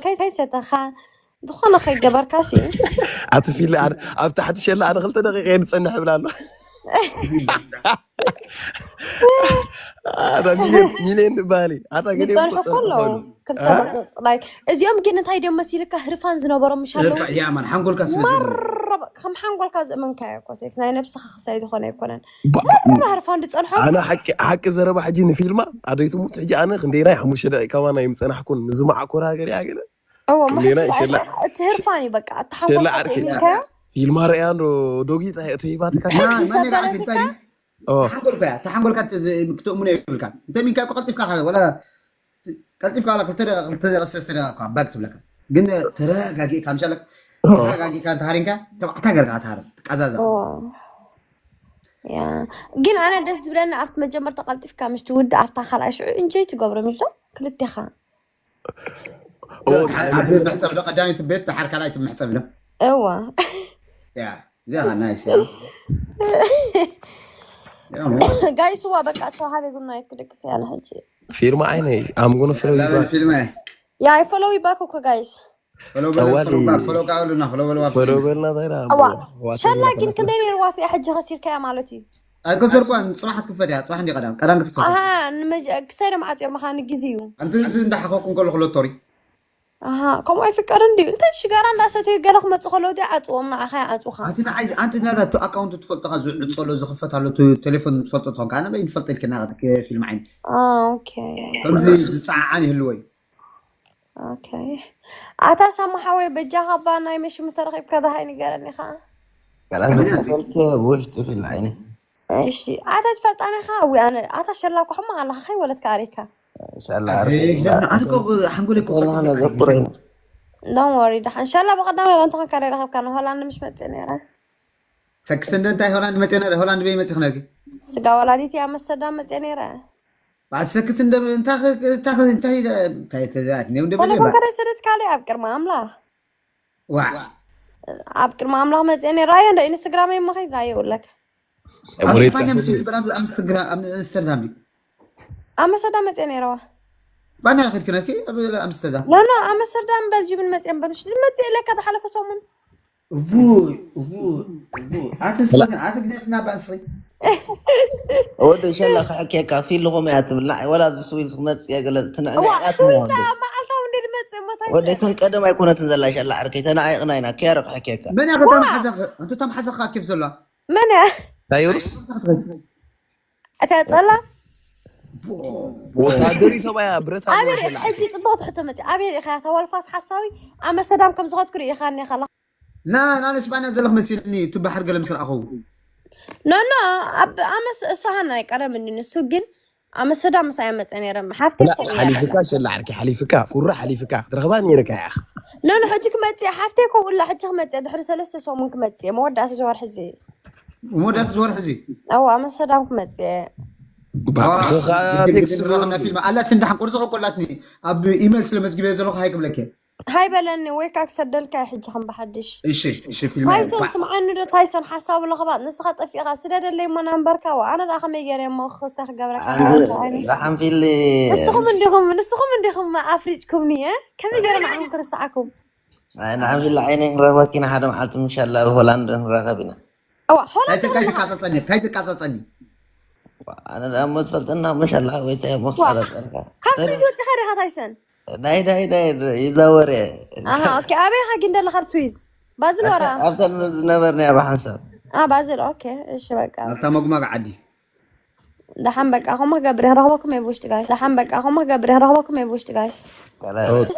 ከይሰተኻ ዝኾነ ከይገበርካ ሲ ኣቲ ፊል ኣብ ታሕቲ ሸላ ኣነ ክልተ ደቂቀ ንፀንሕ ይብላ ኣሎ። ኣታ ሚልዮን ሚልዮን ንባህሊ ኣታ ገለ ዝፀንሑ እኮ ኣለዉ። ክልተ ደቂቅ፣ like፣ እዚኦም ግን እንታይ ድዮም መሲልካ ህርፋን ዝነበሮም ምሽ ኣለዉ። ያማን ሓንጎልካ ስለ ዝብሉ መረብ ከም ሓንጎልካ ዝእመንካዮ እኮ ሴክስ ናይ ነብስኻ ክስታይ ዝኾነ ኣይኮነን። መረብ ህርፋን ዝፀንሖ ኣነ ሓቂ ሓቂ ዘረባ ሕጂ ንፊልማ ኣደይ ትሙት ሕጂ ኣነ ክንደይ ናይ ሓሙሽተ ደቂቃ ዋና ይምፀናሕኩን ንዝማዓኮር ሃገር እያ ገለ እዎ ክንደይ ናይ ማሕበር ሸላ እቲ ህርፋን እዩ በቃ እቲ ሸላ ሓንጎልካ ዓርኪ ተእሚንካዮ ፊልማ ርኣያ ዶ ዶጊት ተሂባትካ ማ- ማን ሰበረ ይልዓል ፊልካ እንታይ ተሓንጎልካ እያ ተሓንጎልካ ክትእምኖ የብልካ እንተ ሚንካ እኮ ቀልጢፍካ ከ ወላ ቀልጢፍካ ወላ ክልተ ደቂቃ ክልተ ደቂቃ ሰለስተ ደቂቃ እኮ ባክ ትብለካ ግን ተረጋጊእካ ምሻለካ ተረጋጊእካ እንተሃሪንካ ተባዕታ ገርካ ትሃርም ትቀዛዛ ኦ። ያ ግን ኣነ ደስ ዝብለኒ ኣብቲ መጀመርታ ቀልጢፍካ ምስ ትውድእ ኣብታ ካልኣይ ሽዑ ኢንጆይ ትገብሮ ምሽ ዶ ክልቴኻ ኦ፣ ዓቢ መሕፀብ ዶ ቀዳሚት ቤት ተሓር ካልኣይቲ መሕፀብ ዶ እዋ ያ እዚኣ ናይስ ያ ያ ሞ ጋይስዋ በቃ ቻው ሃበይ ጉድ ናይት ክድቅስ እያ ንሕጂ ፊልማ ዓይነይ I'm gonna follow you ለበል back ፊልማ ያ I follow you back እኮ ጋይስ ፈሎ በለ ጠዋሊ ፈሎ ባክ ፈሎ ቃሉና ፈሎ በለ follow በልና ታይዳ እዋ ሸላ ግን ክንደይ ነይርዋት እያ ሕጂ ከሲርካያ ማለት እዩ ኣይከሰርኳን ፅባሕ ትክፈት እያ ፅባሕ እንዲ ቀዳም ቀዳም ክትፈት ኣሃ ንመጀ- ክሳይ ደም ዓፅዮ ምኻኒ ግዜ እዩ ኣንቲ እዚ እንዳሓኸኩ እንከሎ ክለቶሪ ኣሃ ከምኡ ኣይፍቀድን ድዩ እንታይ ሽጋራ እንዳሰተዩ ገለ ክመፁ ከለዉ ዲ ዓፅዎም ንዓኻ ይዓፁኻ ኣቲ ንዓይ ኣንቲ ናዳ እቲ ኣካውንት ትፈልጦ ካ ዝዕፀሎ ዝኽፈት ኣሎ እቲ ቴሌፎን ትፈልጦ ትኾን ከዓነ በይ ትፈልጥ ኢልክና ፊልም ዓይን ኦኬ ከምዚ ዝፀዓዓን ይህልዎ እዩ ኦኬ ኣታ ሳማ ሓወይ በጃኻ ባ ናይ መሽሙ ተረኺብካ ደሃይ ንገረኒ ኸዓ ቃላት ተፈልከ ውሽጢ ፊል ዓይኒ እሺ ኣታ ትፈልጣኒ ኸዓ ዊ ኣነ ኣታ ሸላ እኮ ሕማቕ ኣለኻ ከይወለድካ ኣሪካ ሻላ ኣቲ እኮ ሓንጎለይ እኮ ሆና ነዘኩረይና ዶን ወሪ ደሓን ሻላ ብቐዳማይ ረ እንተኾንካ ዶ ረኸብካ ንሆላንድ ምሽ መፅእ ነይረ ሰክስት እንደ እንታይ ሆላንድ መፅእ ነረ ሆላንድ በይ መፅእ ክነጊ ስጋ ወላዲት እያ መሰዳ መፅእ ነይረ ባዕድ ሰክት እንደ እንታይ እንታይ እንታይ እንታይ እንታይ እንታይ እንታይ ተለፎን ከደይ ሰደት ካለ ኣብ ቅድሚ ኣምላኽ ዋ ኣብ ቅድሚ ኣምላኽ መፅእ ነይረ ራዮ እንደ ኢንስትግራም ይመኸይ ራዮ ውለክ ኣብ ወሬ ስፓኛ ጻፍ ምስ ይብል ኣብ ኣምስተርዳም እዩ ኣብ መሰዳ መፅእ ነይረዋ ስፓኛ ከድክነኪ ኣብ ኣምስተርዳም ኖ ኖ ኣመስተርዳም በልጅምን መፅእን በሉሽ መፅእ ኢለካ ዝሓለፈ ሰሙን እውይ እውይ እውይ ኣተ ስለ ኣተ ግደፍና ባስሪ ወደ ሸላ ክሕኬካ ፊልኹም እያ ትብል ንዓይ ወላ ኣብዚ ስዊዝ ክመፅእ እየ ገለ ትንዕና እዋ እያ ስዊዝ ትብላ ዳ መዓልታዊ እንደ ዝመፅእ እሞ እንታይ ወደ ከም ቀደም ኣይኮነትን ዘላ ሸላ ዓርከይ ተናዒቕና ኢና ከያርቕ ሕኬካ መን ያኸ ተማሓዘኻ እንተ ተማሓዘኻ ኬፍ ዘለዋ መን እያ ታዮርስ እታ ፀላ ወታደሪ ሰብኣያ ብረት ኣለዎ ኣበይ ሸላ ሕጂ ፅቡቅ ትሕቶ መፅእ ኣበይ ኢኻ ተዋልፋስ ሓሳዊ ኣመሰዳም ከም ዝኸድኩ ርኢኻኒ ከላ ና ና ንስባና ዘለኽ መሲልኒ እቲ ባሕር ገለ ምስ ረኣኸው ኖ ኖ ኣብ ኣመስ እሱ ሃና ኣይቀረምኒ ንሱ ግን ኣመሰዳም ምሳይ መፀ ነይረ ሓፍተ ሓሊፍካ ሸላ ዓርኪ ሓሊፍካ ፍራ ሓሊፍካ ትረኽባ ነይርካ ኢኻ ኖ ኖ ሕጂ ክመፅእ ሓፍተ ከምኡላ ሕጂ ክመፅእ ድሕሪ ሰለስተ ሰሙን ክመፅእ መወዳእታ ዝወርሒ እዚ መወዳእታ ዝወርሒ እዚ ኣዋ ኣመሰዳም ክመፅእ ባዕስኻ ቴክስት ፊልም ኣላትን ደሓን ቁርፂ ከኮላትኒ ኣብ ኢሜል ስለ መዝግበ ዘለኹ ሃይ ክብለኪ ሃይ በለኒ ወይ ከዓ ክሰደልካ እዩ ሕጂ ከም ብሓድሽ እሺ እሺ ፊልም ታይሰን ስምዓኒ ዶ ታይሰን ሓሳቡ ለኽባጥ ንስኻ ጠፊእኻ ስደደለይ እሞ ናምበርካ ዋ ኣነ ደኣ ከመይ ገይረ እሞ ክስተ ክገብረካ ዝሓንፊል ንስኹም እንዲኹም ንስኹም እንዲኹም ኣፍሪጭኩምኒ እ ከመይ ገይረ ንዓኹም ክርስዓኩም ንሓንፊል ዓይነ ክንረኽበኪ ኢና ሓደ መዓልቲ ምሻላ ኣብ ሆላንድ ንራኸብ ኢና እዋ ሆላንድ ታይሰን ካይትቃፀፀኒ ካይትቃፀፀኒ ኣነ ደኣ እሞ ትፈልጠና መሻላ ወይ እንታይ እሞ ክቃፀፀልካ ካብ ስዊዝ ወፂኻ ዲኻ ታይሰን ናይ ናይ ናይ ይዛወር እየ ኣሃ ኦኬ ኣበይ ኢኻ ግን ደለኻ ኣብ ስዊዝ ባዝል ወራ ኣብተን ዝነበርናዮ ብሓንሳብ ኣ ባዝል ኦኬ እሺ በቃ ኣብታ መጉማግ ዓዲ ደሓን በቃ ከምኡ ክገብር እየ ረኽበኩም እየ ብውሽጢ ጋይስ ደሓን በቃ ከምኡ ክገብር እየ ረኽበኩም እየ ብውሽጢ ጋይስ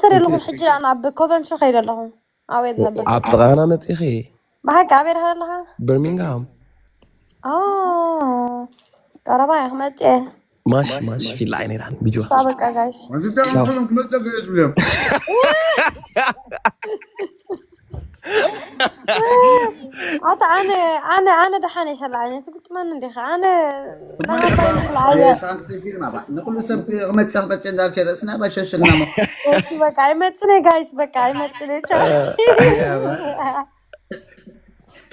ስር ኣለኹም ሕጂ ደኣ ናብ ኮቨንትሪ ከይደ ኣለኹ ኣበይ ነበር ኣብ ጥቓና መፂኺ ብሓቂ ኣበይ ደሓን ኣለኻ በርሚንግሃም ኦ ቀረባ እየ ክመፅእ እየ ማሽ ማሽ ፊል ዓይነ ይርሃን ብጅዋ ቻው በቃ ጋይስ ክመፀ ገለ ዝብሎም ኣታ ኣነ ኣነ ኣነ ደሓን እየ ሸላ ዓይነ ትግጥመኒ እንዲኻ ኣነ ናሃባይ ንኽልዓየ ንኩሉ ሰብ ክመፅእ ክመፅእ እንዳልከ ርእስና ባሸሽልና ሞ እሺ በቃ ኣይመፅን እየ ጋይስ በቃ ኣይመፅን እየ ቻው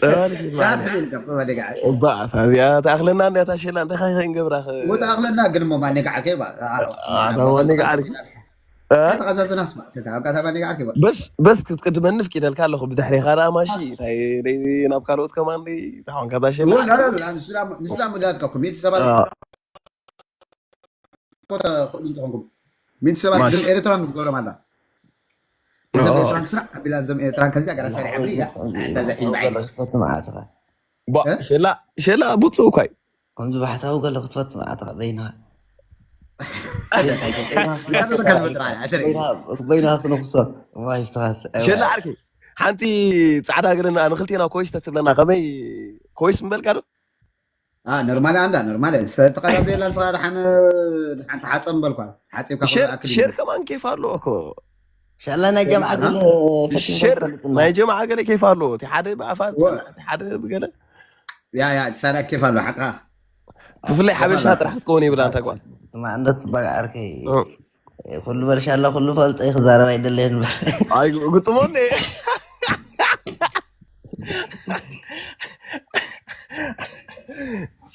ጠባል ፊልማ ዛት ሕቢልካ ወደጋ እባ እዚኣ ተኣኽለና እንዲያ ታሸላ እንታይ ኸ ክንገብራ ወደ ኣኽለና ግን ሞ ማኔጋ ዓርከይ ባ ማኔጋ ዓርከይ እ? ተቐዛዝና ስማ ተታ ኣጋታባ ኔጋ ኣርኪባ በስ በስ ክትቅድመኒ ፍቂደልካ ኣለኹ። ብድሕሪኻ ደኣ ማሺ እንታይ ደይ ናብ ካልኦት ከማን ደይ ተሓንካ ታሸና። ንስላ ንስላ መዳትካ ኮሚት ሰባት ኮተ ኹሉ እንተኾንኩም ሚት ሰባት ማሽ። ዝም ኤርትራን ክትገብሮም ኣላ። እዞም ኦ። ኤርትራን ስራሕ ኣቢላ እዞም ኤርትራን ከምዚኣ ገራ ሰሪሕ ኣብል ኢላ። ኣንታ ዘፊን ባይ። ክትፈት መዓትኻ ባ እ? ሸላ ሸላ ብፁ እኳይ ከምዚ ባሕታዊ ገለ ክትፈት መዓትኻ በይንኻ በይንኻ ክትነኽሶ። ዋይ ስትኻስ ሸላ ዓርኪ ሓንቲ ፃዕዳ ገለና ንክልቴና ኮይስ ተትብለና ከመይ ኮይስ ምበልካ ዶ? ኖርማል ኣንዳ ኖርማል ተቐዛዘ የላ ንስኻ ድሓን ድሓን ተሓፀም በልኳ ሓፂብካ ሸር ክኣክል ሸር ከማን ኬፍ ኣለዎ እኮ ሻላ ናይ ጀምዓ ገለ ፈቲንካ ሸር ትፈልጥና። ናይ ጀምዓ ገለ ኬፍ ኣለዎ። እቲ ሓደ ብኣፋት ወ- እቲ ሓደ ብገለ ያ ያ ሳዳ ኬፍ ኣሎ ሓቅኻ። ብፍላይ ሓበሻ ጥራሕ ክትከውን ይብላ እንታ ጓል። ስማ እንደ ጽባቅ ዓርከይ እ። ኩሉ በልሻላ ኩሉ ፈልጠ ክዛረብ ኣይደለየን። ኣይ ግጥሞኒ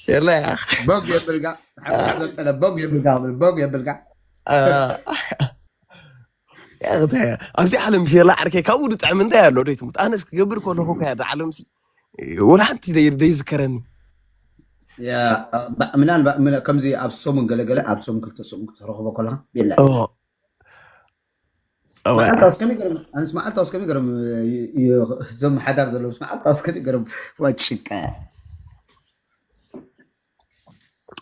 ሸላ በግ የብልካ ሓቅኻ ዘብፀለ በግ የብልካ በግ የብልካ ኣብዚ ዓለም ሸላ ዓርከይ ካብኡ ዝጥዕም እንታይ ኣሎ ዶ ትሙት ኣነስ ክገብር ከለኹ ከያ ዓለም ወላ ሓንቲ ደይዝከረኒ። ምናልባት ከምዚ ኣብ ሰሙን ገለገለ ኣብ ሰሙን ክልተ ሰሙን ክትረኽቦ ከለካ የለ ኦ፣ ኦ፣ መዓልታውስ ከመይ ገይሮም ኣንስ መዓልታውስ ከመይ ገይሮም እዞም ሓዳር ዘለውስ መዓልታውስ ከመይ ገይሮም ዋጭቀ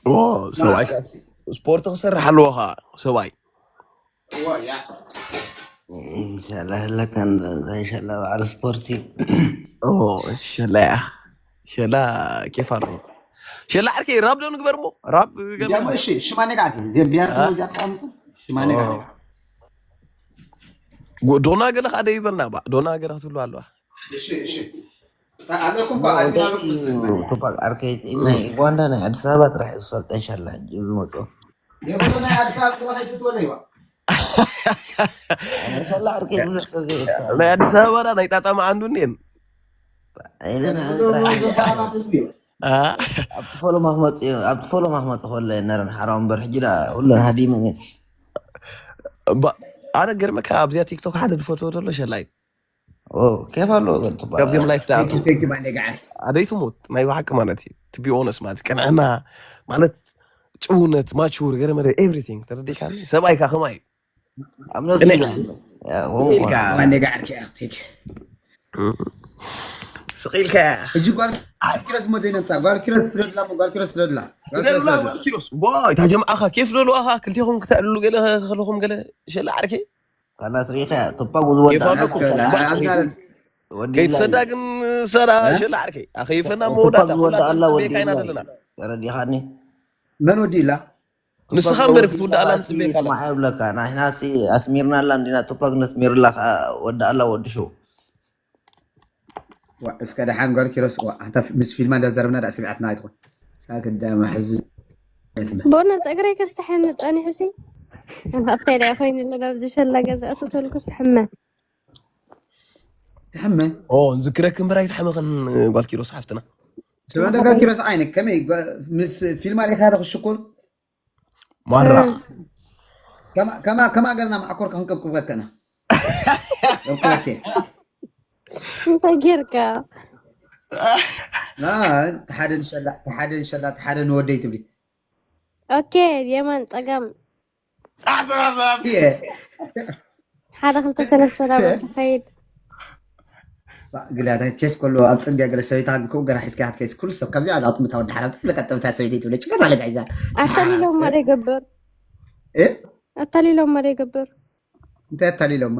ኦ፣ ሰብኣይ ከኣ ስፖርት ክሰርሕ ኣለዎ ከኣ ሰብኣይ። ሸላ ህለካ እንታይ ሸላ በዓል ስፖርት እዩ። ኦ፣ ሸላ እያ። ሸላ ኬፍ ኣለዎ። ሸላ ዓርከይ ራብ ዶ ንግበር እሞ? ራብ ገለ? እንዲያሞ እሺ ሽማ ነጋ ዓርከይ እዚኦም ቢያት አ? እዚኣ ተቐምጡ ሽማ ነጋ ኦ። ጎ- ዶና ገለ ከዓ ደይበልና ባ ዶና ገለ ክትብሉ ኣለዋ። እሺ እሺ ኣለኩም እኮ ኣድሚን ኣለኩም መስለኒ። ቱፓክ ዓርከይ ናይ ኡጋንዳ ናይ ኣዲስ ኣበባ ጥራሕ እዩ ዝፈልጠ እንሻላ ሕጂ ዝመፅኦ የብሉ ናይ ኣዲስ ኣበባ ጥራሕ ኣይትትወለይዋ። እንሻላ ዓርከይ ብዙሕ ሰብ ዘይብልካ ናይ ኣዲስ ኣበባ ዳ ናይ ጣጣ መዓንዱ እኒኤን ኣይነ ንዓን ጥራሕ። ኣብቲ ፎሎማ ክመፅእ እዩ ኣብቲ ፎሎማ ክመፅእ ከሎ ነረን ሓራው እምበር ሕጂ ዳ ኩለን ሃዲመን እየን። ባ- ኣነ ገርመካ ኣብዚኣ ቲክቶክ ሓደ ዝፈትዎ ዘሎ ሸላይ ኦ፣ ኬፍ ኣለዎ በል ትባል። ካብዚኦም ላይፍ ዳ Thank you, thank you, my nigga. ኣደይ ትሞት ናይ ብሓቂ ማለት እዩ to be honest ማለት ቅንዕና ማለት ጭውነት ማቹር ገለ መለ everything ተረዲእካኒ ሰብኣይካ ከማይ እዩ ኣብ ነብሱ ቅንዕ ኢሉ ኣሎ። ያ፣ ሆም ኢልካ ኮነ። My nigga, ዓርኪ ኣኽቲክ። ስቕ ኢልካ ሕጂ ጓል ኪሮስ እሞ ዘይነምፃ ጓል ኪሮስ ስለድላ እሞ ጓል ኪሮስ ስለድላ ጓል ኪሮስ ስለድላ። ጓል ኪሮስ ዋይ እታ ጀምዓኻ ኬፍ ዶ ኣለዋኻ ክልቴኹም ክተዕልሉ ገለ ከለኹም ገለ ሸላ ዓርከይ ካላት ሪኢኻ ቶፓ ጉዝ ወዳ ኬፍ ኣለኩም። ኣላ። ኣብዛ ወዲ ከይትሰዳ ግን ሰራ እ? ሸላ ዓርከይ ኣኸይፈና ቶፓ መወዳእታ ጉዝ ወዳ ኩላትና ኣላ ወዲ ጽቤካ ኢና ኢላ። ዘለና ተረዲኻኒ። መን ወዲ ኢላ? ንስኻ እምበር ክትውዳእ ኣላ ንጽበየካ ኣለና። ማዓ ይብለካ ንሕና ሲ ኣስሚርና ኣላ እንዲና ቱፓክ ነስሚርላ ከዓ ወዲ ኣላ ወዲ ሾው ዋ፣ እስከ ደሓን ጓል ኪሮስ ዋ፣ ኣንታ ምስ ፊልማ እንዳዘረብና ዳ ሰሚዓትና ኣይትኾን ሳክዳ ማሕዝ ቦና እግረይ ከስተሐኒ ጸኒሑ ሲ ኣብታይ ዳ ኮይኑ ኣለና ኣብዚ ሸላ ገዛ እቱ ተልኩስ ሕመ ትሕመ ኦ ንዝክረክ እምበር ኣይትሓመኽን ጓል ኪሮስ ሓፍትና። ስማ ዳ ጓል ኪሮስ ዓይነ ከመይ ጓ- ምስ ፊልማ ሪኻ ዶ ክሽኩር ማራ ከማ ከማ ከማ ገልና ማዕኮር ክንቅብቅበከና ኦኬ እንታይ ጌርካ ና ተሓደ ንሸላ ተሓደ ንሸላ ተሓደ ንወደይ ትብሊ ኦኬ የማን ጸጋም የ ሓደ ክልተ ሰለስተ ናብ ትኸይድ ግዳዳ ኬፍ ከሎ ኣብ ፅርግያ ገለ ሰበይታ ክኡ ገና ሒዝካ ክትከይስ ኩሉ ሰብ ካብዚኣ ኣጥምታ ወዲ ሓራም ትፍለቀጥምታ ሰበይቲ ትብለ ጭቀ ማለት ኣይዛ ኣታሊሎማ ዶ ይገብር እ? ኣታሊሎማ ዶ ይገብር እንታይ ኣታሊሎማ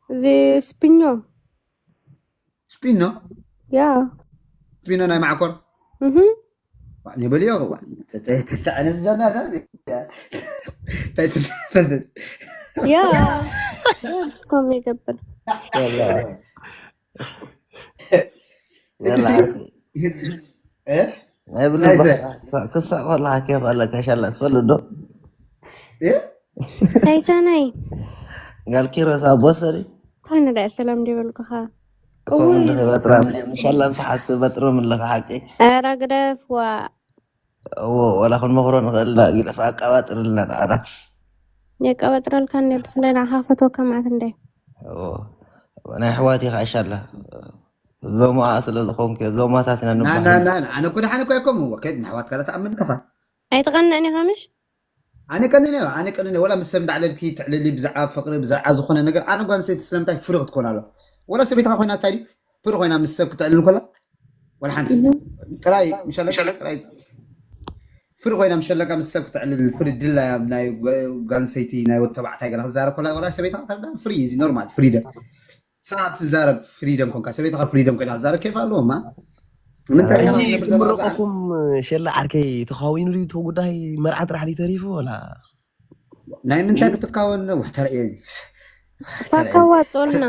እዚ ስፒኞ ስፒኖ ያ ስፒኖ ናይ ማዕኮር እህ ንበልዮ ተዕነ ዝዘና ያ ኮም ይገብር እግሲ ናይ ብሉ ናይዘ ክሳዕ ከለካ ኬፍ ኣለካ ሻላ ትፈልጥ ዶ? እ? ታይሳናይ ጋል ኪሮስ ኣቦ ሰሪ ታይነ ዳ ሰላም ዲበልኩኻ እኮ ምንድን በጥራ ሻላ ምሳሓት በጥሮም ኣለካ ሓቂ ኧረ ግደፍ ዋ እዎ ወላ ክንመክሮ ንኽእል ኢና ግደፍ ኣቀባጥርልና ንዓና የቀበጥረልካ እንደ ብፍላይ ንዓኻ ፈትወካ ማለት እንደ ናይ ኣሕዋት ኢኻ። እሻላ ዞማኣ ስለ ዝኾንክ ዞማታት ኢና ንባሃል። ኣነ እኮ ደሓን እኮ ኣይኮም ወከድ ንኣሕዋትካ ዳ ተኣምን ኢኻ። ኣይትቐንዕን ኢኻ ምሽ? ኣነ ቀንነ ኣነ ቀንነ ወላ ምስ ሰብ እንዳዕለልኪ ትዕልሊ ብዛዕባ ፍቅሪ ብዛዕባ ዝኾነ ነገር ኣነ ጓል ኣንስተይቲ ስለምንታይ ፍሪ ክትኮን ኣሎ? ወላ ሰበይትኻ ኮይና እንታይ ድዩ ፍሪ ኮይና ምስ ሰብ ክትዕልል እንኮላ ወላ ሓንቲ ጥራይ ምሸለካ ጥራይ ፍሪ ኮይና ምሸለካ ምስ ሰብ ክትዕልል ፍሪ ድላ ናይ ጓል ኣንስተይቲ ናይ ወዲ ተባዕታይ ገለ ክዛረብ ኮላ ወላ ሰበይትኻ ተረዳ ፍሪ እዚ ኖርማል ፍሪደም። ሳት ትዛረብ ፍሪደም ኮንካ ሰበይትኻ ፍሪደም ኮይና ትዛረብ ኬፍ ኣለዎ ማ ምንታይ ሕጂ ኢና ንብር ዘባርዛ ክምርቐኩም ሸላ ዓርከይ ተኻዊኑ ድዩ እቲ ጉዳይ መርዓ ጥራሕ ድዩ ተሪፉ ወላ ናይ ምንታይ ክትካወን ነው ተርእየ እኳ ከዋፅኦልና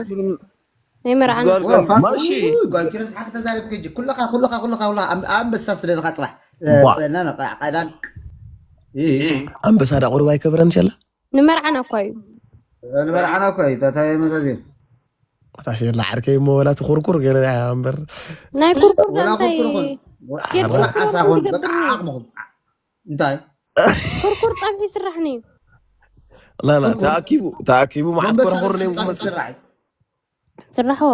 ናይ መርዓና ጓል ጓል ማሺ ጓል ኪሮስ ሓፍ ተዛረብ ከጂ ኩለኻ ኩለኻ ኩለኻ ኩለኻ ኣም- ኣንበሳ ስለልኻ ፅባሕ ቧ። ፅና ነቃ ቀዳም ኣንበሳ ዳ ቁርባ ኣይከብረን ሸላ ንመርዓና እኳ እዩ ንመርዓና እኮ እዩ ታታይ መዘዝ እዩ እታ ሸላ ዓርከይ እሞ ወላ ትኹርኩር ገለ እያ እምበር ናይ ኩርኩር ዳ ወላ እንታይ ኩርኩር ኹን ጌር ወላ ኩርኩር ዓሳ ኹን ኹን በቃ ገብርኒ ዓቕምኹም እንታይ ኩርኩር ፀብሒ ይስራሕኒ እዩ ላላ ተኣኪቡ ተኣኪቡ መዓት ኮረኹር ነይም ክመስል ስራሕ ስራሕዎ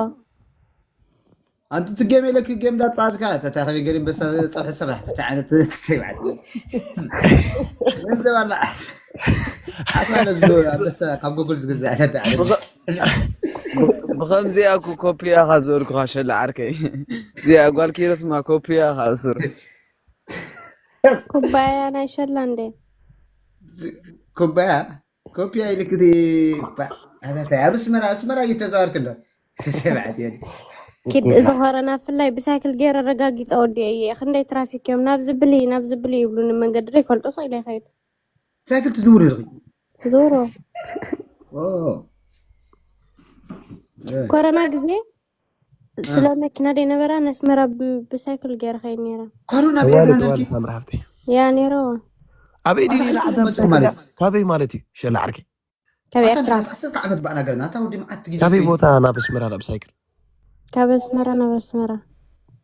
ኣንቲ ትጌም ኢለክ ጌም እንዳተፃወትካ ተታኸቢ ገሪም በሳ ፀብሒ ስራሕ ተታ ዓይነት ተይባዕት ዘባላ ዓሳ ነዚ ኣንበሳ ካብ ጎጉል ዝግዛዕ ተታ ዓይነት ብኸምዚኣ እኮ ኮፒያ ካ ዝበልኩኻ ሸላ ዓርከይ። እዚኣ ጓል ኪሮስ ማ ኮፒያ ካ እሱር። ኩባያ ናይ ሸላ እንደ ኩባያ ኮፒያ ኢልክቲ ኣታታይ ኣብ ኣስመራ ኣስመራ እዩ ተዛወርክ ኣሎ ተባዕት እየ ኪድ እዚ ኾረና ፍላይ ብሳይክል ገይረ ረጋጊፀ ወዲአ እየ ክንደይ ትራፊክ እዮም ናብ ዝብሊ ናብ ዝብሊ ይብሉኒ መንገዲ ዶ ይፈልጦ ሰ ኢለ ይኸይድ ሳይክል ትዝውር ኢልኺ ዞሮ ኦ። ኮረና ግዜ ስለ መኪና ደይ ነበራ ነስመራ ብ- ብሳይክል ገይረ ከይድ ነይረ ኮሮና ተዋለ ብኤርትራ ተዋለ ነኪ ሳምሪ ሓፍተይ ያ ነይሮ ኣበይ ድዩ ኣታ ዓዳ መጽኡ ብሳይክል ማለት ካበይ ማለት እዩ ሸላ ዓርከይ ካብ ኤርትራ ዓሰርተ ዓመት በኣና ገርና እታ ወዲ መዓት ግዜ ካበይ ቦታ ናብ ኣስመራ ናብ ሳይክል ካብ ኣስመራ ናብ ኣስመራ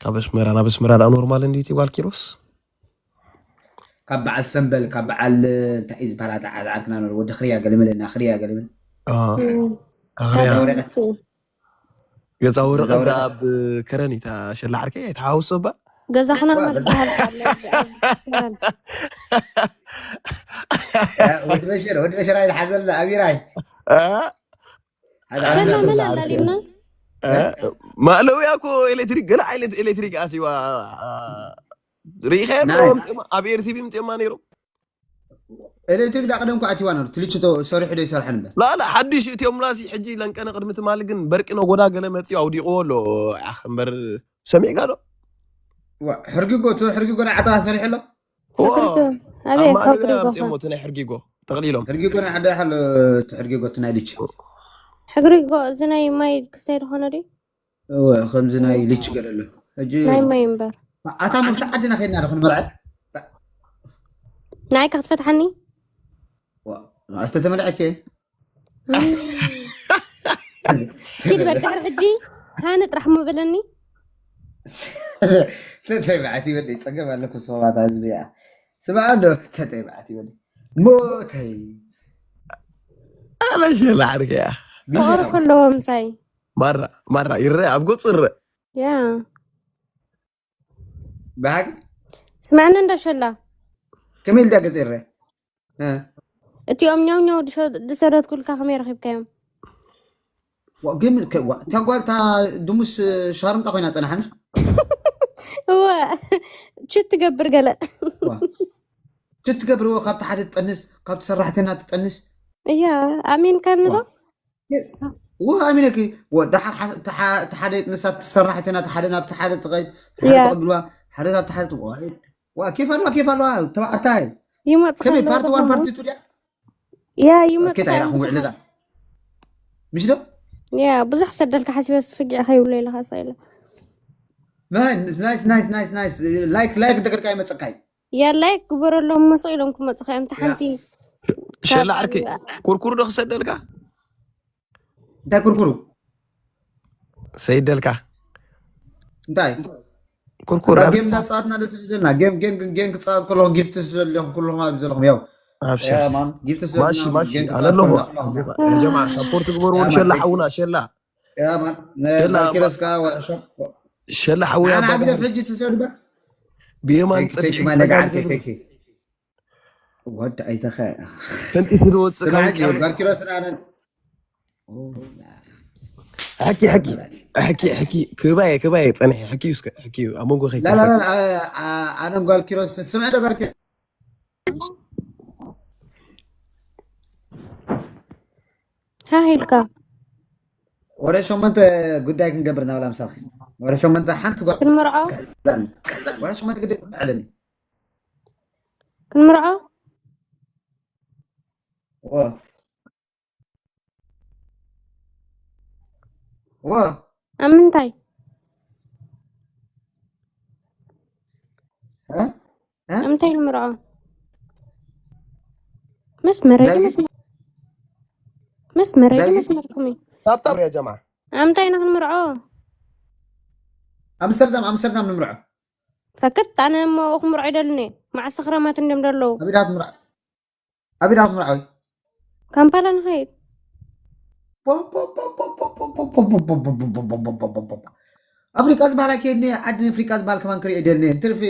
ካብ ኣስመራ ናብ ኣስመራ ዳ ኖርማል እንዲቲ ጓል ኪሮስ ካብ በዓል ሰንበል ካብ በዓል እንታይ እዩ ዝበሃል ኣታ ዓርክና ነሩ ወዲ ክርያ ገለመለ እና ክርያ ገለመለ ኣኽርያ ገዛ ወረቐት ኣብ ከረን እታ ሸላ ዓርከይ ኣይተሓወሶ ባ ገዛኹና ዋ፣ ማለት በሃል ኣሎ። ወዲ በሸር ወዲ በሸር ኣይተሓዘልና ኣቢራይ እ? ሓደ ሸላ ዓርክና መን ዘሎ ኣላሊና እ? ማእለውያ እኮ ኤሌክትሪክ ገለ ዓይነት ኤሌክትሪክ ኣትዋ ርኢኸ ናይ- ኣብ ኤርቲቪ ምፅኦማ ነይሮም ኤሌክትሪክ ዳ ቀደም እኮ ኣትዋ ነሩ ትልችቶ ሰሪሑ ዶ ይሰርሐ ንበር ላላ ሓዱሽ እትዮም ላሲ ሕጂ ለንቀነ ቅድሚ ትማሊ ግን በርቂ ነጎዳ ገለ መፅኡ ኣውዲቕዎ ኣሎ ኣኽ እምበር ሰሚዕካ ዶ ዋ፣ ሕርጊጎ ቱ ሕርጊጎ ናይ ዓባኻ ሰሪሑ ኣሎ ዋ፣ ሕርጊጎ ኣብ ኣበይ ማእለውያ ሕርጊጎ ኣምፅኦሞ እቲ ናይ ሕርጊጎ ተቕሊሎም ሕርጊጎ ናይ ሓደ ሓሎ እቲ ሕርጊጎ እቲ ናይ ልች ሕርጊጎ እዚ ናይ ማይ ክስታይ ዝኾነ ድዩ እወ ከምዚ ናይ ልች ገለ ኣሎ ሕጂ ናይ ማይ እምበር ኣታ መፍቲ ዓድና ከይድና ዶ ክንመርዐ ንዓይ ከ ክትፈትሓኒ ኣስተተመልዐ ከ ኪድ በድሕር ሕጂ ሃኒ ጥራሕ ሞ በለኒ ተተይ በዓቲ በደይ ፀገም ኣለኩም ሰባታ ህዝቢ እያ ስምዓ ዶ ተተይ በዓቲ በደይ ሞተይ ኣለሸ ላዕርክ እያ ፍቕሪ ከለዎ ምሳይ ማራ ማራ ይረአ ኣብ ገፁ ይረአ ያ ብሓቂ ስምዕኒ እንዳሸላ ከመይ ኢልዳ ገፀ ይረአ እቲኦም ኛው ኛው ድሰ- ድሰደትኩልካ ከመይ ረኺብካዮም ዋ፣ ግን ከ- ዋ፣ እታ ጓል እታ ድሙስ ሻርምጣ ኮይና ፀናሓ ምሽ እወ ችት ትገብር ገለ ዋ። ችት ትገብርዎ ካብቲ ሓደ ትጠንስ ካብቲ ሰራሕተና ትጠንስ እያ ኣሚንካኒ ዶ ዋ። ዋ ኣሚነኪ ዋ፣ ደሓር ሓ- እታ ሓ- እታ ሓደ የጥንሳ ትሰራሕተና እታ ሓደ ናብቲ ሓደ ትቐ- ሓደ ያ። ትቐብልዋ ሓደ ናብቲ ሓደ ትቐ- ዋ ኬፍ ኣለዋ ኬፍ ኣለዋ ተባዕታይ ይመፅኻ ከመይ ኣለዋ ፓርቲ ዋን ተባዕታይ። ፓርቲ ቱ ድያ ያ ኦኬ ይመፅኻ ታይ ራኹም ውዕልዳ ምሽ ዶ ያ ብዙሕ ሰደልካ ሓሲበ ስፍጊዕ ከይብሎ ኢለካ ሳኢለ ናይስ ናይስ ናይስ ናይስ ላይክ ላይክ እንተገርካ ይመፀካ እዩ ያ ላይክ ግበረሎም መስቕ ኢሎም ክመፁኻ እዮም ተሓንቲ ሸላ ዓርከይ ኩርኩር ዶ ክሰደልካ እንታይ ኩርኩሩ ሰይደልካ እንታይ ኩርኩር ዳ ኣብ ጌም እንዳተፃወትና ደስ ዝብለና ጌም ጌም ጌም ክፃወት ከለኹ ጊፍት ስለለኹ ኩልኹም ኣብ ዘለኹም ያው ኣብሽር ማን ጊፍት ማሺ ማሺ ኣነ ኣለኹ። ያ ጀማ ሳፖርት ግበርዎ። ሸላ ሓውና ሸላ ያ ማን ነ ሸላ ኪሮስ ከኣ ወርሾፕ ሸላ ሓውያ ኣነ ዓብደ ባባል ፈጅ ትሰድባ ብየማን ቴንኪ ቴንኪ ጸፊ ማን ነጋ ዓርከይ ቴንኪ ወድ ኣይተኸ ፈንጢ ስለ ወጽእ ስማዕ ካበይ እንጂ ጓል ኪሮስ ኣነ ሕኪ ሕኪ ሕኪ ሕኪ ክባየ ክባየ ጸንሒ ሕኪ እስከ ሕኪ ኣብ መንጎ ከይ ላ ላ ላ ኣነ ጓል ኪሮስ ስምዕ ዶ ጓል ኪሮስ ሃህ ኢልካ ወረ ሸሞንተ ጉዳይ ክንገብር ናብላ ምሳኺ ወረ ሸሞንተ ሓንቲ ጓል ክንምርዖ ወረ ሸሞንተ ግዳይ ኣለኒ ክንምርዖ ወ ወ ኣብ ምንታይ እ? እ? ኣብ ምንታይ ንምርዖ መስመረ ዳዊት? መስመረ መስመረ ዳዊት? መስመርኩም እዩ ታብታብ ያ ጀማ ኣብ ምንታይ ኢና ክንምርዖ ኣምስተርዳም ኣምስተርዳም ንምርዖ ሰክት ኣነ እሞ ክምርዖ ይደልኒ መዓስ ሰኽራማት እንድም ደለዉ ኣብ ኢዳት ምርዖ ኣብ ኢዳት ምርዓዊ ካምፓላ ንኸይድ ኣፍሪቃ ዝበሃል ኣይከየድኒ ዓዲ ኣፍሪቃ ዝበሃል ከማን ክርኢ ደልኒ ትርፊ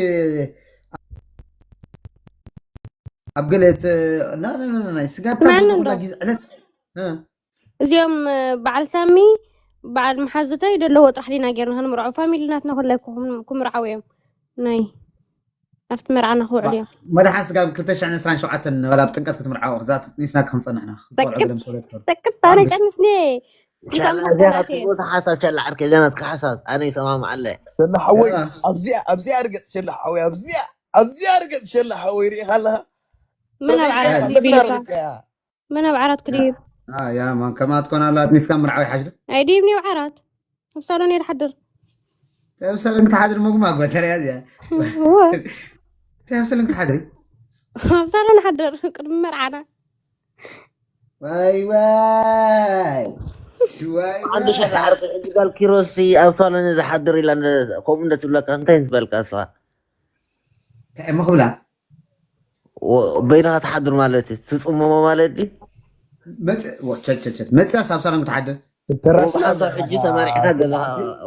ኣብ ገለ ናይ ስጋ ስምዓኒ ኩላ እንዶ። ግዜ ዕለት እ፣ እዚኦም እ፣ በዓል ሳሚ በዓል መሓዙተይ ደለዎ ጥራሕ ዲና ጌርና ክንምርዖ ፋሚሊ ናትና ኮላይ ክምርዓው እዮም ናይ ኣብቲ መርዓና ክውዕሉ እዮም መድሓን ስጋ ብ ክልተ ሽሕን ዕስራን ሸውዓተን ወላ ኣብ ጥምቀት ክትምርዓው ክዛት ኒስና ክንፀንሕና ሰክት ሰክት ኣነ ቀንስኒ ሻላ እዚኣ ናትቦታ ሓሳብ ሻላ ዓርከ እዚኣ ናትካ ሓሳብ ኣነ ይሰማማዓለ ሸላ ሓወይ ያ። ኣብዚኣ ኣብዚኣ ርገፅ ሸላ ሓወይ ኣብዚኣ ኣብዚኣ ርገፅ ሸላ ሓወይ ርኢኻ ኣለኻ መን ኣብ ዓራት ርኢኻ ድዩ ኣለኻ ኢልካ ርኢኻ መን ኣብ ዓራት ክድይብ ያ ማን ከማት ኮና ኣላት ኒስካ ምርዓዊ ሓሽዶ ኣይድይብኒ ኣብ ዓራት ኣብ ሳሎን እየ ድሓድር ሰብ ሰብ ክትሓድር መጉማ ጎተርያ እዚኣ እወ ሰብ ሰብ ክትሓድሪ ኣብ ሳሎን ሓድር ቅድሚ መርዓና ዋይ ዋይ ዋይ ዓንዱ ሸላ ዓርከ ሕጂ ጓል ኪሮስ ኣብ ሳሎን ዝሓድር ኢላ እንደ- ከምኡ እንደትብለካ እንታይ ትበልካ እሷ እንታይ እሞ ክብላ ወ- በይንኻ ትሓድር ማለት እዩ ትፅመሞ ማለት ድዩ መፅእ ወ- ቸ- ቸ- ቸ- መፅያ ሳብ ሳሎን ክትሓድር ተራስና ወብሓንሳብ ሕጂ ተመሪዕካ ገዛ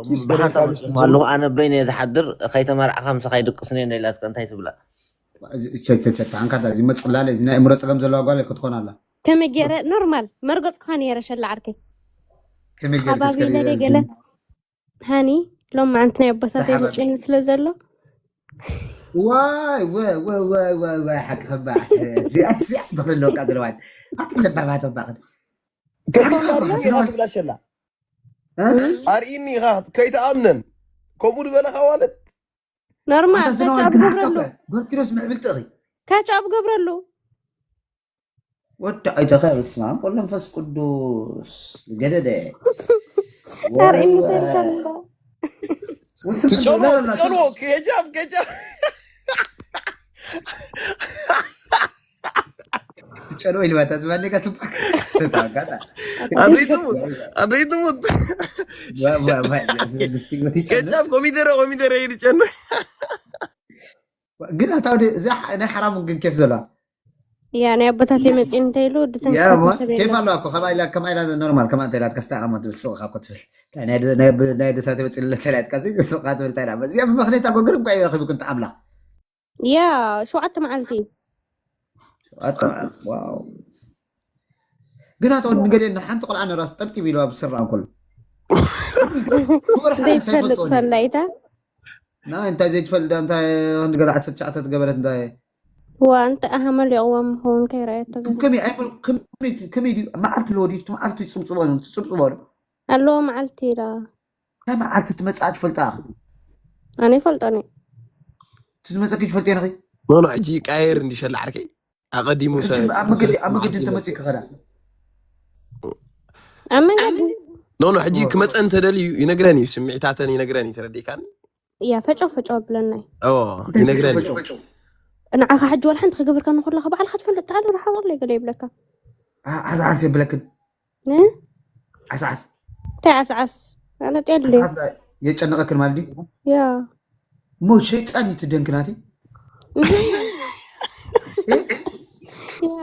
ኪስ ብሓንሳብ ገሌካ ወፂኦም ኣለዉ ኣነ በይነ ዝሓድር ከይተመርዕካ ምሳኻ ይድቅስኒ እየ ኢላትካ እንታይ ትብላ ቸቸቸ ኣንካታ እዚ መፅላለ እዚ ናይ እምሮ ፀገም ዘለዋ ጓል ክትኮን ኣላ ከመይ ገይረ ኖርማል መርገፅካ ነይረ ሸላ ዓርከይ ከመይ ገይርክስ ሓባቢለ ከሪረ ደይ ገለ ሃኒ ሎም መዓንቲ ናይ ኣቦታተይ ሓባቢ መፅኒ ስለ ዘሎ ዋይ ወ- ወ- ወ- ወ- ወ- ሓቂ ከባዕ እዚኣስ እዚኣስ በክሪ ኣለወቃ ዘለዋ ኣቲ ለባባ ተባኽን ከማን ኣርእኒ ኢኻ ትብላ ሸላ ኣርእኒ ኢኻ ከይተኣምነን ከምኡ ዝበለኻ ማለት ኖርማል ኣንተ ካቻ ዝለዋል ኣብ ግን ገብረሉ ሓቀ ጓል ኪሮስ ምዕብልቲ እኺ ካቻ ኣብ ገብረሉ ወዲ ኣይተኸ በስመ ኣብ ወወልድ ወመንፈስ ቅዱስ ገደደ ኣርእኒ ወ- ተልካ እምባ ውስን ትጨኖ ላ- ላ- ላ- ትጨኖ ኬጃብ ኬጃብ ትጨኖ ኢልባታ ዝባኔጋ ትባ ተታጋታ ኣደይ ትሙት ኣደይ ትሙት ዋ- ዋ- ዋ- ስድስቲ ወቲ ጨኖ ኬጃብ ኮሚደረ ኮሚደረ ይድጨኖ ግን ኣታ ወደ እዛ ሕ- ናይ ሓራሙ ግን ኬፍ ዘለዋ ያ ናይ ኣቦታተይ መፅኒ እንተ ኢሉ ወዲ ያ ተንክሳት ሞ- ሰብ ኬፍ የለን ኣለዋ እኮ ከማ ኢላ ከማ ኢላ ኖርማል ከማ እንተ ኢላትካ ስተኣቐማ ትብል ስቕኻ እኮ ትብል እንታይ ናይ ደ- ናይ ብ- ናይ ደታት ወፂ ለተ ኢላትካ እዚ ስቕኻ ትብል እንታይ ኢላ እዚኣ ብምኽንያት ኣጎ ግርም ኳ ይረኽብ ክንተ ኣምላኽ ያ ሸውዓተ መዓልቲ ኣታ ዋው ግን ኣታ ወዲ ንገደና ሓንቲ ቆልዓ ነራስ ጠብጢብ ኢለዋ ብስራ እንከሎ ክብር ሓደ ዘይትፈልጥ ሳይፈልጦ ፈላይታ ና እንታይ ዘይትፈልጥ እንታይ ንገለ ዓሰርተ ትሽዓተ ትገበረት እንታይ ዋ እንተ ኣሃመል የቕዋ ምኸውን ከይረኣየቶ ገለ ከመይ ኣይበል ከመይ ከመይ ድዩ መዓልቲ ለወዲ እቲ መዓልቲ ትፅብፅቦ ነው ትፅብፅቦ ነው ኣለዎ መዓልቲ ኢላ እንታይ መዓልቲ ትመፅኣ ትፈልጣ ኣነ ይፈልጦ ነ እቲ ዝመፀኪ ትፈልጥ ነኺ ኖኖ ሕጂ ይቃየር እንዲ ሸላ ዓርከይ ኣቐዲሙ ሰ ሕጂ ኣብ መገዲ ኣብ መገዲ እንተመፂ ክኸዳ ኣብ መንገዲ ኖኖ ሕጂ ክመፀ እንተደልዩ ይነግረን እዩ ስምዒታተን ይነግረን እዩ ተረዲእካኒ እያ ፈጨው ፈጨው ኣብለና እዩ ኦ ይነግረን እዩ ፈጨው ንዓኻ ሕጂ ዋላ ሓንቲ ክገብርካ ንኩለካ ባዕልካ ትፈልጥ ተኣለ ርሓቕ ኣሎ ገለ ይብለካ ዓስዓስ የብለክን እ? ዓስዓስ እንታይ ዓስዓስ ኣነ ጤል ድየ ዓስዓስ የጨነቐክን ማለት ድዩ ያ እሞ ሸይጣን እዩ ትደንክ ናቲ እህ። እ? ያ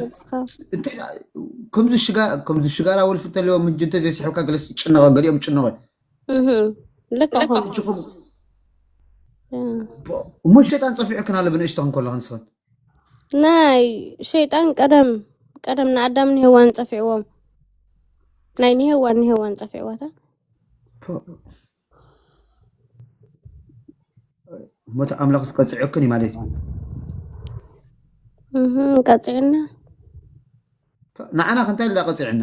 ንስኻ። እንታይ ደኣ፣ ከምዚ ሽጋ-፣ ከምዚ ሽጋራ ወልፊ እንተልዮም ምጅ እንተ ዘይስሕብካ ገለስ ጭነቐ፣ ገሊኦም ጭነቐ። እህ፣ ልክኹም። ሕጂ ኹም-፣ ያ። እሞ ሸይጣን ጸፊዑክን ኣሎ ብንእሽቶ ክንከለኹ ንስኽን? ናይ ሸይጣን ቀደም፣ ቀደም ንኣዳም ንሄዋን ጸፊዕዎም። ናይ ንሄዋን፣ ንሄዋን ጸፊዕዋታ። ፖ-፣ እሞ እቲ ኣምላኽ ዝቀጽዐክን እዩ ማለት እዩ። እህ፣ ቀጺዕና። ንዓና ከ እንታይ ኢሉ ቀጺዕና?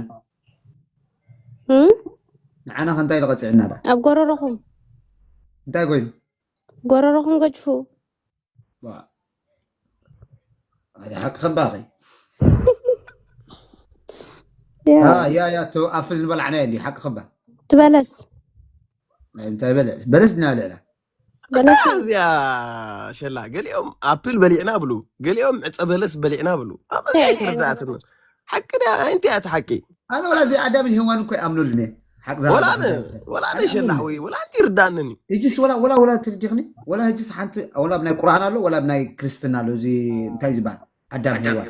እም? ንዓና ከ እንታይ ኢሉ ቀጺዕና ደኣ? ኣብ ጎረሮኹም። እንታይ ኮይኑ? ጎረሮኹም ገጭፉ። ዋ። ኣደ ሓቂ ኸባኺ። ያ። ያ፣ ያ፣ ያ፣ እቶ ኣፍል ዝበላዕናዮ እንዲ ሓቂ ኸባ። ትበለስ። ናይ እንታይ በለስ? በለስ ድና ልዕላ። በለስ። እዚኣ ሸላ፣ ገሊኦም ኣፕል በሊዕና ብሉ፣ ገሊኦም ዕፀ በለስ በሊዕና ብሉ። ኣብ እንታይ እንታይ ኣይትርዳእትን። ሓቂ ድያ? እንታይ እያ እቲ ሓቂ? ኣነ ወላ እዚ ኣዳምን ሄዋን እኮ ይኣምኑልኒ። ሓቂ ዘረባ ወላ ነ-፣ ሓቂ ዘረባ። ወላ ኣነ ሸላ ኣይኣምኑልኒ። ሓወይ፣ ወላ ኣንቲ ይርዳእንን እዩ። ሕጅስ ወላ፣ ወላ፣ ወላ ትርዲኽኒ? ወላ ሕጅስ ሓንቲ፣ ወላ ኣብ ናይ ቁርኣን ኣሎ፣ ወላ ኣብ ናይ ክርስትና ኣሎ። እዚ እንታይ ዝበሃል? ኣዳም ሄዋን።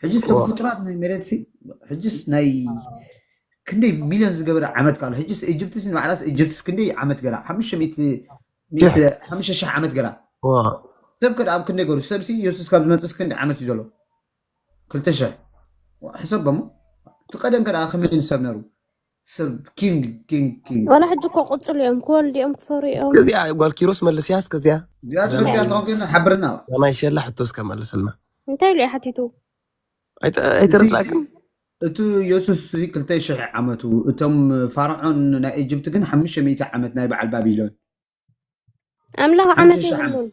ሕጅስ እኮ ፍጡራት ናይ መሬት ሲ፣ ሕጅስ ናይ ክንደይ ሚልዮን ዝገበረ ዓመት ካሎ። ሕጅስ ኢጅፕትስ ንባዕላስ ኢጅፕትስ ክንደይ ዓመት ገራ? ሓሙሽተ ሚእቲ፣ ሚእቲ፣ ሓሙሽተ ሺሕ ዓመት ገራ። ዋ። ሰብ ከ ኣብ ክንደይ ገሩ? ሰብ ሲ የሱስ ካብ ዝመጽእስ ክንደይ ዓመት እዩ ዘሎ? ክልተ ሺሕ። ዋ፣ ሕሰብ በሞ። እቲ ቀደም ከ ደኣ ከመይ እዩ ሰብ ነሩ? ሰብ ኪንግ፣ ኪንግ፣ ኪንግ። ወላ ሕጂ እኮ ቅጽሉ እዮም፣ ክወልዱ እዮም፣ ክፈሩ እዮም። እስከዚኣ ጓል ኪሮስ መልስያ፣ እስከዚኣ። እዚኣ ትፈልጥያ እንተኾንኪ ሓብርና። ናይ ሸላ ሕቶ እስከ መልስልና። እንታይ ኢሉ እዩ ሓቲቱ? ኣይተ-፣ ኣይተረድኣክን? እቲ የሱስ እዚ ክልተ ሽሕ ዓመቱ፣ እቶም ፋርዖን ናይ ኢጅፕት ግን ሓሙሽተ ሚእቲ ዓመት ናይ በዓል ባቢሎን። ኣምላኽ ዓመት ሓሙሽተ ሺሕ ዓመት። የብሉን።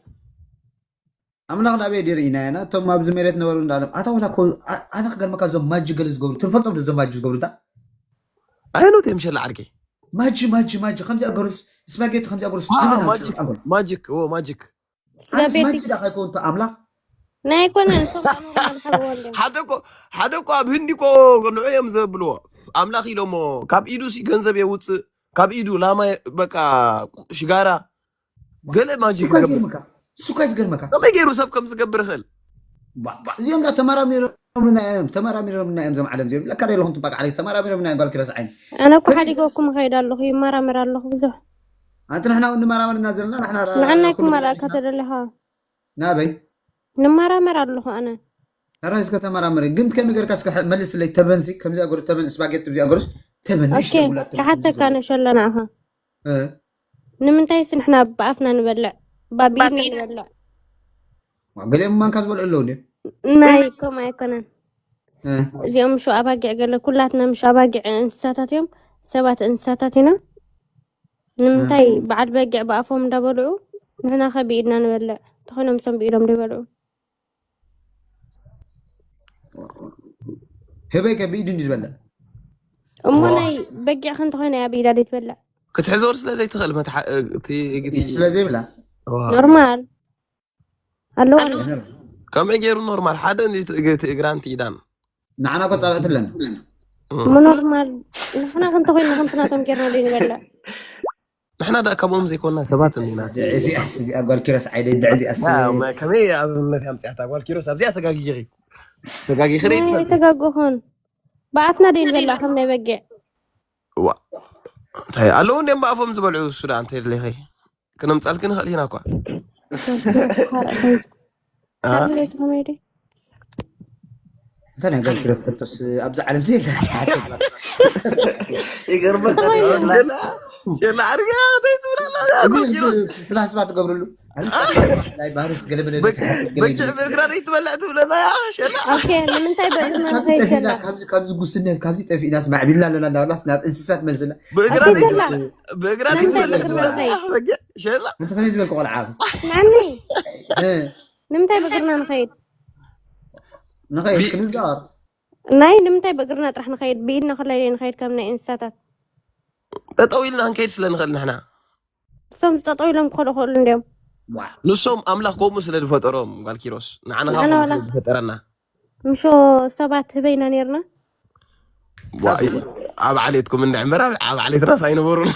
ኣምላኽ ናበይ ድዩ ርኢናዮ? ናቶም ኣብዚ መሬት ነበሩ እንዳለም። ኣታ ወላ እኮ፣ ኣ-፣ ኣነ ክገርመካ እዞም ማጂ ገለ ዝገብሩ፣ ትፈልጦም ዶ እዞም ማጂ ዝገብሩ እንታ? ኣየኖት እዮም ሸላ ዓርከይ? ማጂ፣ ማጂ፣ ማጂ፣ ከምዚኣ ገሩስ፣ ስፓጌቲ ከምዚኣ ገሩስ፣ ኣሃ፣ ተበላ ማጂክ፣ ትፈልጣ እኮ። ማጂክ፣ ኦ፣ ማጂክ። ስጋ ኣነስ ቤት ማጂ ዳ ከይኮን እታ ኣምላኽ? ናይ ኮነ፣ እሶም ኣምላኽ ኣልሓልዎ እንደ። ሓደ እኮ፣ ሓደ እኮ ኣብ ህንዲ እኮ ንዑ እዮም ዘብልዎ። ኣምላኽ ኢሎሞ፣ ካብ ኢዱ ሲ ገንዘብ የውፅእ፣ ካብ ኢዱ ላማ የ-፣ በቃ ሽጋራ፣ ገለ ማጂክ እሱ እኮ ይገብር። ይገርመካ፣ እሱ እኮ ይገርመካ። ከመይ ገይሩ ሰብ ከም ዝገብር ይኽእል? ባ-፣ ባ-፣ እዚኦም ዳ ተመራሚሮምና እዮም፣ ተመራሚሮምና እዮም እዞም ዓለም እዚኦም። ለካ ዶ የለኹም ትባቅ ዓለይ፣ ተመራሚሮምና እዮም ጓል ኪሮስ ዓይኒ። ኣነ እኮ ሓዲገኩም እኸይድ ኣለኹ፣ ይመራመር ኣለኹ ብዙሕ። ኣንቲ ንሕና እውን ንመራመር እና ዘለና፣ ንሕና ራ-፣ ንዓናይ ኩሉ ክመላእካ ንሕና ተደለኻ። ናበይ? ንመራመር ኣለኹ ኣነ። ኧረ እስከ ተመራመሪ። ግን ከመይ ጌርካ እስከ ሐ-፣ መልስለይ፣ ተበንሲ፣ ከምዚኣ ገሩ ተበን፣ ስፓጌቲ ብዚኣ ገሩስ፣ ተበን፣ ኦኬ፣ ንእሽተይ ሙላት ተበን ክሓተካ ዝገሩ። ነሸለ ንዓኻ። እ። ንምንታይስ ንሕና ብኣፍና ንበልዕ? ባቢድና ንበልዕ። ዋ፣ ገሊኦም ማንካ ዝበልዑ ኣለዉ እንዴ? ናይ፣ ከምኡ ኣይኮነን። እ። እዚኦም ምሹ ኣባጊዕ ገለ፣ ኩላትና ምሹ ኣባጊዕ እንስሳታት እዮም፣ ሰባት እንስሳታት ኢና። ንምንታይ እ። በዓል በጊዕ ብኣፎም እንዳበልዑ፣ ንሕና ከ ብኢድና ንበልዕ? እንተኾይኖም እሶም ብኢዶም ዶ ይበልዑ? ህበይ ከ ብኢዱ እንዲ ዝበልዕ? እሞ ዋ። ናይ በጊዕ ከ እንተኾይነ እያ ብኢዳ ዶ ትበልዕ? ክትሕዞ ስለ ዘይትኽእል መትሓ-፣ እ፣ እቲ፣ እቲ ኢድ ስለ ዘይብላ? ዋ። ኖርማል። ኣለዋ። ኖር-፣ ከመይ ገይሩ ኖርማል? ሓደ እንዲ እቲ እግ-፣ እቲ እግራን እቲ ኢዳን። ንዓና እኮ ጻብዕቲ ኣለና። እም። እሞ ኖርማል። ንሕና ከ እንተኾይና ከምቲ ናቶም ጌርና ዶ ንበልዕ? ንሕና ደኣ ከምኦም ዘይኮንና ሰባት እንዲና። ድዒ እዚኣስ፣ እዚኣ ጓል ኪሮስ ዓይደይ፣ ድዒ እዚኣስ። ያ፣ መ-፣ ከመይ ኣብነት ኣምጺኣታ ጓል ኪሮስ? ኣብዚኣ ተጋጊኺ። ተጋጊኺ ናይ ኣይትፈልጢ። ተጋገኹን። ብኣፍና ዶ ንበልዕ ከም ናይ በጊዕ? ዋ። እንታይ ኣለዉ እንድዮም ብኣፎም ዝበልዑ እሱ ደኣ እንተድሌኺ? ክነምጻልኪ ንኽእል ኢና እኳ። አ? ካልእ ከመይ ድዩ? እንታይ ናይ ጓል ኪሮስ ሕቶስ ኣብዚ ዓለም እዚ የለን። ይገርመካ። እንታይ እዩ? ሸላ፣ ሸላ ዓርኪ እንታይ ትብል ኣላ? እዚ ጓል ኪሮስ። ፍላስፋ ትገብርሉ። ኣብዚ አ? ናይ ባህርስ ገለ መለ በግ-፣ ገለ በጊዕ ገለ ብእግራ ዘይትበልዕ ትብለና ያ ሸላ። ኦኬ፣ ንምንታይ በእግርና ካብዚ ንኸይድ ጠፊእና፣ ሸላ? ካብዚ፣ ካብዚ ጉስነት፣ ካብዚ ጠፊእናስ ማዕቢልና ኣለና እንዳበላስ ናብ እንስሳት መልስና። ብእግራ ኣቲ ሸላ። ዘይትበልዕ፣ ብእግራ ንምንታይ ዘይትበልዕ በእግርና ትብለና ንኸይድ? ያ በጊዕ ሸላ። እንተ ከመይ ዝበልኩ ቆልዓ። ማኒ? እ። ንምንታይ ብእግርና ንኸይድ? ንኸይድ ቢ-፣ ክንዛወር። ናይ ንምንታይ ብእግርና ጥራሕ ንኸይድ? ብኢድና ከላይ ንኸይድ ከም ናይ እንስሳታት? ጠጠው ኢልና ክንከይድ ስለ ንኽእል ንሕና። እሶም ዝጠጠው ኢሎም ክኸዱ ክኽእሉ እንዲዮም። ንሶም ኣምላኽ ከምኡ ስለ ዝፈጠሮም ጓል ኪሮስ ንዓና ንዓና ከምኡ ዋላ ስለ ዝፈጠረና ምሾ ሰባት ህበይና ነርና። ዋ፣ ኣብ ዓሌትኩም እንድዕምበር ኣብ ዓሌትና ሳይነበሩን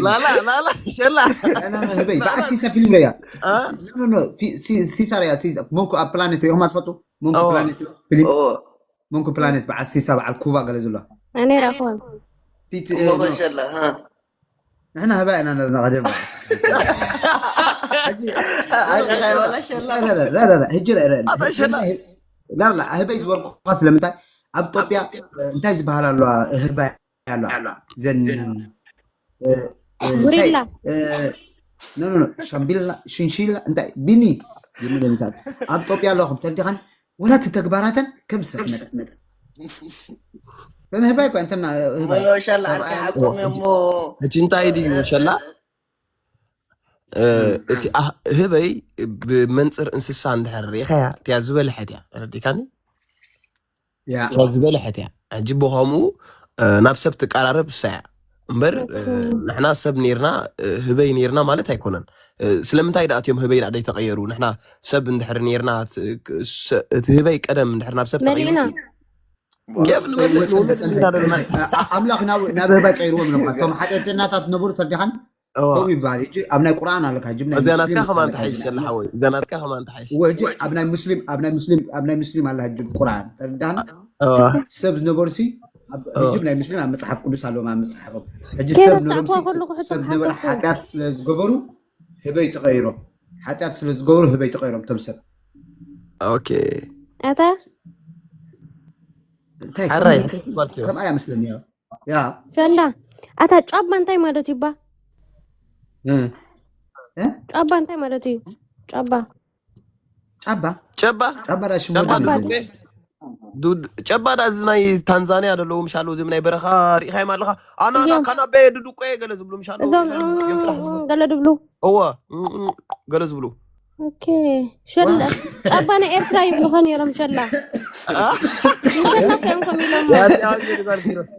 ላላ ላላ ሸላ ህበይ በዓል ሲሳ ፊልም ያ ሲሳር ያ መንኩ ኣብ ፕላኔት ሪኦም ኣትፈጡ መንኩ ፕላኔት ፊልም መንኩ ፕላኔት በዓል ሲሳ በዓል ኩባ ገለ ዘሎ ኣነ ራኹም ሸላ ንሕና ህባ ኢና ነርና ቀደም ሕጂ ላላ ህበይ ዝበልኩ ስለምንታይ ኣብ ኢትዮጵያ እንታይ ዝበሃል ኣሎ ህባይ ኣሎ ዘን ጉሪላ ኖኖ ሻምቢላ ሽንሺላ እንታይ ቢኒ ዝምለምታት ኣብ ኢትዮጵያ ኣለኹም ተዲኻን ወላ እቲ ተግባራተን ከም ሰብ መጠን መጠን ተን ህባይ እኳ እንተና ህባይ ሸላ ዓርከይ ሓቆም እዮም እሞ ሕጂ እንታይ ድዩ ሸላ እቲ ኣህ- ህበይ ብመንፅር እንስሳ እንድሕር ርኢኻያ እቲያ ዝበልሐት እያ ተረዲካኒ ያ እያ ዝበልሐት እያ ሕጂ ብኸምኡ እ፣ ናብ ሰብ ትቀራረብ እሳ እያ እምበር እ፣ ንሕና ሰብ ነርና እ፣ ህበይ ነርና ማለት ኣይኮነን እ፣ ስለምንታይ ደኣ እትዮም ህበይ ደኣ ደይተቐየሩ ንሕና ሰብ እንድሕር ነርና እ፣ ክ- ሰ- እቲ ህበይ ቀደም እንድሕር ናብ ሰብ ተቐይሩ መሊእና ሲ- ኬፍ ንመልእ ንውልድ እንዳደለና ኣምላኽ ናብ ናብ ህባይ ቀይርዎም እዮም እቶም ሓጢኣተኛታት ዝነበሩ ተዲኻን እዋ ከምኡ ይበሃል ሕጂ ኣብ ናይ ቁርኣን ኣለካ ሕጂ ናይ እዚኣ ሙስሊም ናትካ ከማን ኣለካ ተሓይሽ ሕጂ ዘላ ሓወይ እዚኣ ናትካ ከማን ተሓይሽ እወ ሕጂ ኣብ ናይ ሙስሊም ኣብ ናይ ሙስሊም ኣብ ናይ ሙስሊም ኣላ ሕጂ ቁርኣን ተረዳን እዋ ሰብ ዝነበሩ ሲ ኣብ- ሕጂ ናይ ሙስሊም ኣብ መጽሓፍ ቅዱስ ኣለዎም ኣብ መጽሓፎም ሕጂ ሰብ ኬፍ ነበሮም ጻዕኳ ሲ ከለኹ ሕቶ ሰብ ዝነበረ ክሓተኩ ሓጢኣት ስለ ዝገበሩ ህበይ ተቐይሮም ሓጢኣት ስለ ዝገበሩ ህበይ ተቐይሮም እቶም ሰብ ኦኬ ኣታ እንታይ ሓራይ ከም- ሕተቲ ጓል ኪሮስ ከምኣ እያ መስለኒ ያ ያ ሸላ ኣታ ጫባ እንታይ ማለት እዩ ባ እ። እ? ጫባ እንታይ ማለት እዩ ጫባ ጫባ ጨባ ጫባ ዳ ሽሙ ጨባ ወዲ ጫባ ድዱቄ ዱድ- ጨባ ዳ እዚ ናይ ታንዛንያ ዘለዉ ምሻሉ እዚ ናይ በረኻ ርኢኻዮም ኣለኻ ኣና ኣና እዮም ካናበ ድዱቆ ገለ ዝብሉ ምሻሉ እዞም እዮም ጥራሕ ዝብሉ ገለ ድብሉ እወ ገለ ዝብሉ ኦኬ ሸላ ጫባ ናይ ኤርትራ ይብሉኸ ነይሮም ሸላ ንሸላ ኮም ኢሎም ያዚያ ጓል ኪሮስ